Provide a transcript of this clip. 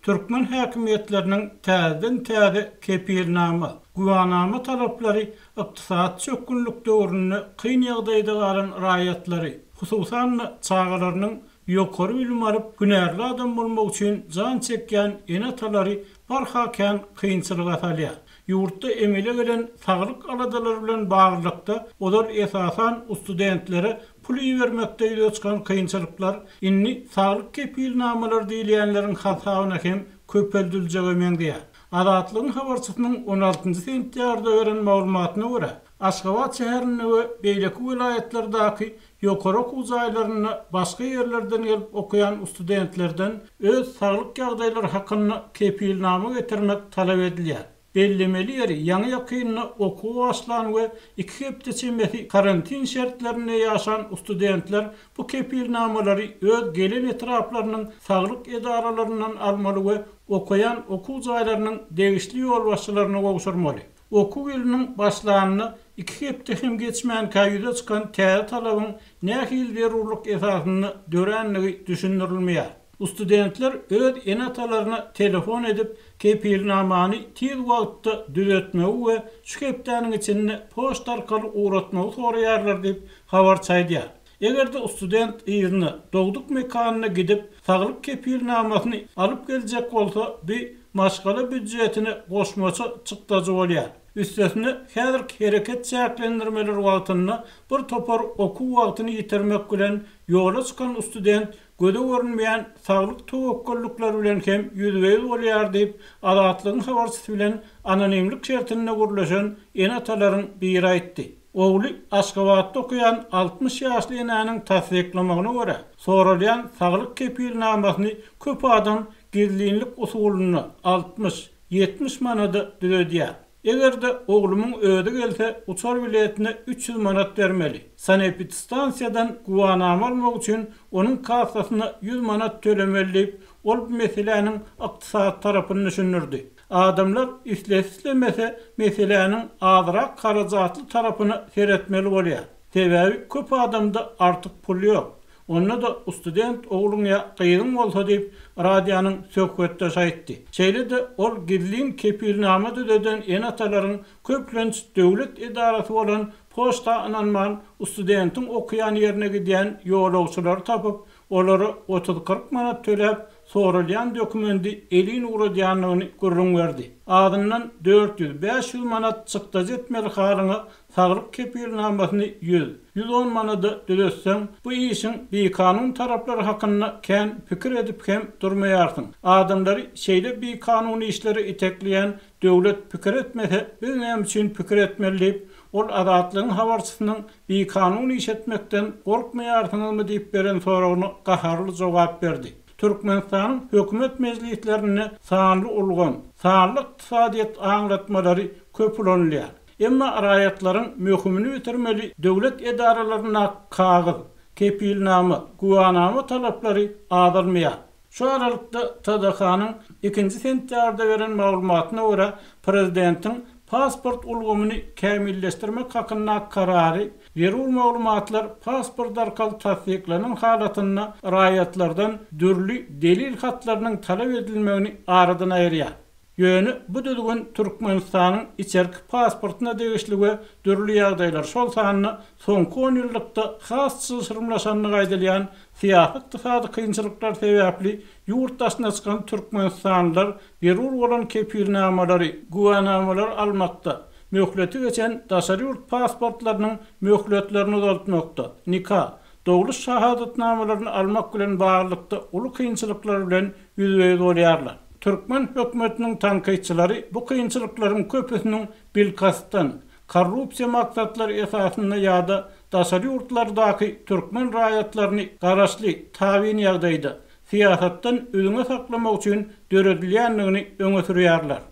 Türkmen häkimiýetleriniň täzeden-täze kepilnama, güwanama talaplary ykdysady çökgünlik döwründe kyn ýagdaýda galan raýatlary, hususan-da, çagalarynyň ýokary bilim alyp, hünärli adam bolmagy üçin jan çekýän ene-atalary barha kän kynçylyga salýar. Ýurtda emele gelen saglyk aladalary bilen baglylykda, ozal esasan studentlere pul ibermekde ýüze çykan kynçylyklar indi saglyk kepilnamalary diýilýänleriň hasabyna hem köpeldiljege meňzeýär. Azatlygyň habarçysynyň on altynjy sentýabrda beren maglumatyna görä, Aşgabat şäherinde we beýleki welaýatlardaky ýokary okuw jaýlarynda başga ýerlerden gelip okaýan studentlerden öz saglyk ýagdaýlary hakynda kepilnama getirmek talap edilýär. Bellemeli ýeri, ýaňy-ýakynda okuwa başlan we iki hepde çemesi karantin şertlerinde ýaşan studentler bu kepilnamalary öz gelen etraplarynyň saglyk edaralaryndan almaly we okaýan okuw jaýlarynyň degişli ýolbaşçylaryna gowşurmaly. Okuw ýylynyň başlanyna iki hepde hem geçmänkä ýüze çykan täze talabyň nähili zerurlyk esasynda dörändigi düşündirilmeýär. Studentler öz ene-atalaryna telefon edip, kepilnamany tiz wagtda düzetmegi we şu hepdäniň içinde poçta arkaly ugratmagy soraýarlar diýip, habarçy aýdýar. Eger-de student yzyna, dogduk mekanyna gidip, saglyk kepilnamasyny alyp geljek bolsa, bu maşgala býudjetine goşmaça çykdajy bolýar. Üstesine, häzirki hereket çäklendirmeleri wagtynda bir topar okuw wagtyny ýitirmek bilen ýola çykan student göze görünmeýän saglyk töwekgellikleri bilen hem ýüzbe-ýüz bolýar diýip, Azatlygyň habarçysy bilen anonimlik şertinde gürleşen ene-atalaryň biri aýtdy. Ogly Aşgabatda okaýan 60 ýaşly enäniň tassyklamagyna görä, soralýan saglyk kepilnamasyny köp adam gizlinlik usulynda 60, 70 manada düzedýär. Eger-de oglumyň özi gelse, uçar biletine 300 manat bermeli. Sanepidstansiýadan güwanama almak üçin onuň kassasyna 100 manat tölemeli diýip, ol bu meseläniň ykdysady tarapyny düşündirdi. Adamlar islese-islemese meseläniň azrak harajatly tarapyna seretmeli bolýar. Sebäbi köp adamda artyk pul ýok. Onda-da student ogluň ýa gyzyň bolsa diýip, radionyň söhbetdeşi aýtdy. Şeýle-de ol gizlin kepilnama düzeden ene-atalaryň köplenç döwlet edarasy bolan poçta ynanman, studentiň okaýan ýerine gidýän ýolagçylary tapyp, olara otuz-kyrk manat töläp, soralýan dokumendi elin ugradýandygyny gürrüň berdi. Azyndan 400-500 manat çykdajy etmeli halyňa saglyk kepilnamasyny ýüz, 110 manada düzetseň, bu işiň bikanun taraplary hakynda kän pikir edip hem durmaýarsyň. Adamlary şeýle bikanun işlere itekleýän döwlet pikir etmese, biz näme üçin pikir etmeli diýip, ol Azatlygyň habarçysynyň bikanun iş etmekden gorkmaýarsyňyzmy diýip beren soragyna gaharly jogap berdi. Türkmenistanyň hökümet mejlislerinde sanly ulgam, sanly ykdysadyýet aňlatmalary köp ulanylýar. Emma raýatlaryň möhümini bitirmeli döwlet edaralaryndaky kagyz, kepilnama, güwanama talaplary azalmaýar. Şu aralykda, TDH-nyň ikinji sentýabrda beren maglumatyna görä, prezidentiň pasport ulgamyny kämilleşdirmek hakyndaky karary zerur maglumatlar pasport arkaly tassyklanan halatynda raýatlardan dürli delil hatlarynyň talap edilmegini aradan aýyrýar. Ýöne bu düzgün Türkmenistanyň içerki pasportyna degişli we dürli ýagdaýlar, şol sanda soňky onýyllykda has çylşyrymlaşandygy aýdylýan syýasy-ykdysady kynçylyklar sebäpli ýurt daşyna çykan türkmenistanlylar zerur bolan kepilnamalary, güwänamalary almakda, möhleti geçen daşary ýurt pasportlarynyň möhletlerini uzaltmakda, nika, dogluş şahadatnamalaryny almak bilen baglylykda uly kynçylyklar bilen ýüzbe-ýüz bolýarlar. Türkmen hökümetiniň tankytçylary bu kynçylyklaryň köpüsiniň bilkastdan, korrupsiýa maksatlary esasynda ýa-da daşary ýurtlardaky türkmen raýatlaryny garaşly, tabyn ýagdaýda, syýasatdan üzňe saklamak üçin döredilýändigini öňe sürýärler.